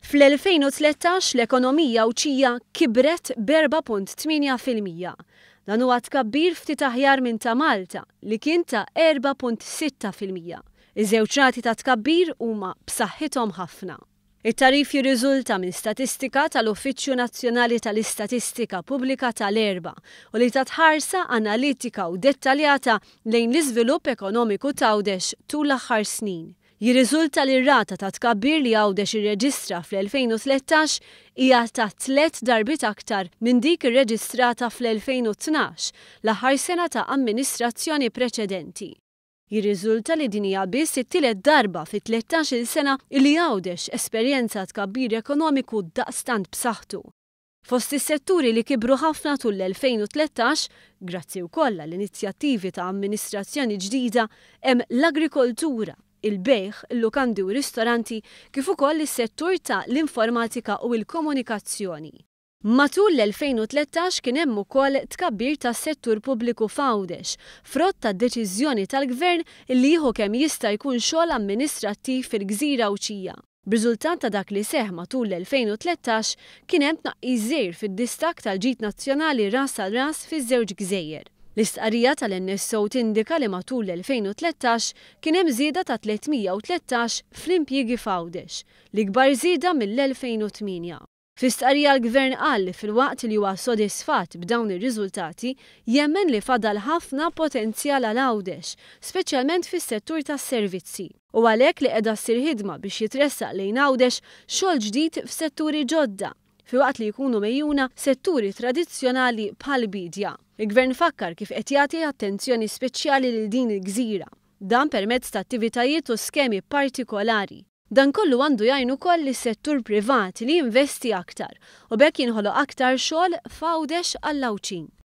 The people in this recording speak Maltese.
Fl-2013 l-ekonomija Għawdxija kibret b'4.8%. Dan huwa tkabbir ftit aħjar minn ta' Malta li kien ta' 4.6%. Iż-żewġ rati ta' tkabbir huma b'saħħithom ħafna. It-tagħrif jirriżulta minn statistika tal-Uffiċċju Nazzjonali tal-Istatistika Pubblika tal-Erbgħa u li tat ħarsa analitika u dettaljata lejn l-iżvilupp ekonomiku t'Għawdex tul l-aħħar snin. Jirriżulta li r-rata ta' tkabbir li Għawdex irreġistra fl-2013 hija ta' tlett darbiet aktar minn dik irreġistrata fl-2012, l-aħħar sena ta' amministrazzjoni preċedenti. Jirriżulta li din hija biss it-tielet darba fi tlettax-il sena illi Għawdex esperjenza tkabbir ekonomiku daqstant b'saħħtu. Fost is-setturi li kibru ħafna tul l-2013, grazzi wkoll għall-inizjattivi ta' amministrazzjoni ġdida, hemm l-agrikoltura, il-bejgħ, il-lukandi u ristoranti kif ukoll is-settur ta' l-informatika u l-komunikazzjoni. Matul l-2013 kien hemm ukoll tkabbir tas-settur pubbliku f'Għawdex, frott tad-deċiżjoni tal-Gvern li jieħu kemm jista' jkun xogħol amministrattiv fil-gżira Għawdxija. B'riżultat ta' dak li seħħ matul l-2013, kien hemm tnaqqis żgħir fid-distakk tal-ġid nazzjonali ras għal ras fiż-żewġ gżejjer. L-istqarrija tal-NSO tindika li matul l-2013 kien hemm żieda ta' 313 fl-impjiegi f'Għawdex, l-ikbar żieda mill-2008. Fi stqarrija l-Gvern qal li filwaqt li huwa sodisfatt b'dawn ir-riżultati, jemmen li fadal ħafna potenzjal għal Għawdex, speċjalment fis-settur tas-servizzi. U għalhekk li qiegħda ssir ħidma biex jitressaq lejn Għawdex xogħol ġdid f'setturi ġodda, filwaqt li jkunu megħjuna setturi tradizzjonali bħall-biedja. Il-Gvern fakkar kif qed jagħti attenzjoni speċjali lil din il-gżira. Dan permezz ta' attivitajiet u skemi partikolari. Dan kollu għandu jgħin ukoll lis-settur privat li jinvesti aktar u b'hekk jinħoloq aktar xogħol f'Għawdex għall-Għawdxin.